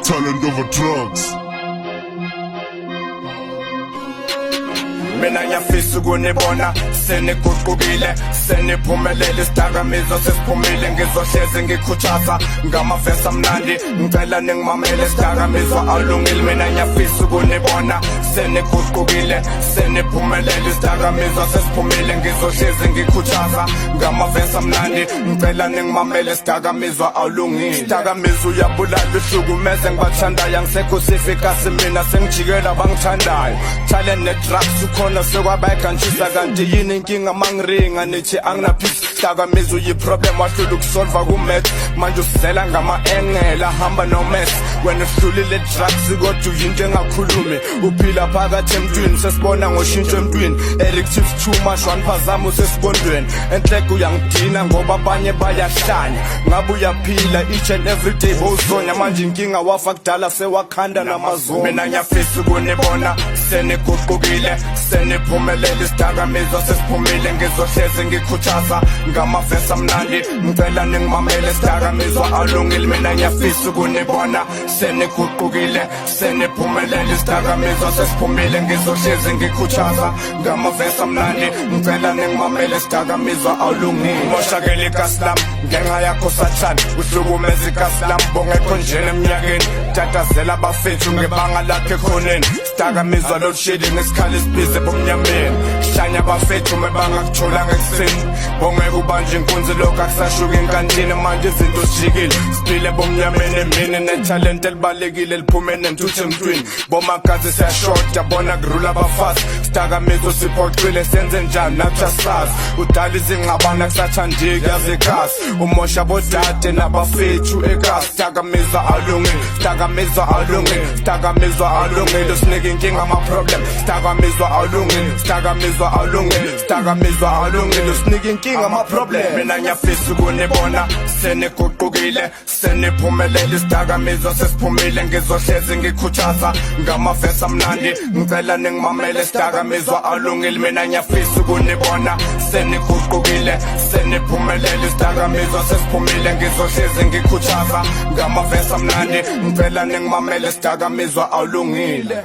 Talent over drugs. Mina ngiyafisa ukunibona seniguqukile, seniphumelele. Isidakamizwa sesiphumile, ngizohlezi ngikhuthaza ngamavesi amnandi. Ngicela ningimamele, isidakamizwa alungile. Mina ngiyafisa ukunibona seniguqukile, seniphumelele. Isidakamizwa sesiphumile, ngizohlezi ngikhuthaza ngamavesi amnandi. Ngicela ningimamele, isidakamizwa awulungile. Isidakamizwa uyabulala, uhlukumeze ngibathandayo. Angisekho sifikasi mina, sengijikela abangithandayo. Talent ne-drugs ukhona sekwabayigantshisa. Kanti yini inkinga mangiringa nithi angina-peace? Dakamizwa uyi-problem, wahlula ukusolva ku-math. Manje usizela ngama-engela, hamba no-mess. Wena uhlulile drugs kodwa uyinto engakhulumi. Uphila phakathi emntwini, sesibona ngoshintsho emntwini. Addictive too much, waniphazama usesibondweni. Enhleke uyangidina ngoba abanye bayahlanya. Ngabe uyaphila each and every day, bowuzonya. Manje inkinga wafa kudala, sewakhanda namazonyo. Mina ngiyafisa ukunibona seniguqukile, seniphumelele. Isidakamizwa sesiphumile, ngizohlezi ngikhuthaza ngamavesi amnandi. Ngicela ningimamele, isidakamizwa alungile. Mina ngiyafisa ukunibona seniguqukile, seniphumelele. Isidakamizwa sesiphumile, ngizohlezi ngikhuthaza ngamavesi amnandi. Ngicela ningimamele, isidakamizwa awulungile. Moshakele ikasi lami ngenxa yakho sathane, uhlukumeza ikasi lami. Bongekho njena eminyakeni, tatazela abafethu ngebanga lakhe ekhoneni. Sidakamizwa load shedding, ngesikhala esibhizi ebumnyameni. Hlanya abafethu mebangakutholanga ekuseni, bongeke ubanje inkunzi lokhu akusashuka enkantini. Manje izinto zijikile, siphile ebumnyameni emini. Nethalente elibalekile liphume nentuthu emntwini. Bomagazi siyashoda, bona kurula abafazi. Sidakamizwa siphoxile, senze njani nathi asazi. Udala izingxabana, kusathandiki yazekhasi. Umosha bodade nabafethu ekasi. Sidakamizwa alungile, sidakamizwa alungile, sidakamizwa alungile. Usinike inkinga, ama-problem. Sidakamizwa alungile, sidakamizwa alungile, sidakamizwa alungile. Usinike inkinga, ama-problem. Mina ngiyafisa ukunibona seniguqukile, seniphumelele. Isidakamizwa sesiphumile, ngizohlezi ngikhuthaza ngamavesi amnandi. Ngicela ningimamele, isidakamizwa alungile. Mina ngiyafisa ukunibona seniguqukile, seniphumelele. Isidakamizwa sesiphumile, ngizohlezi ngikhuthaza ngamavesi amnandi. Ngicela ningimamele, isidakamizwa awulungile.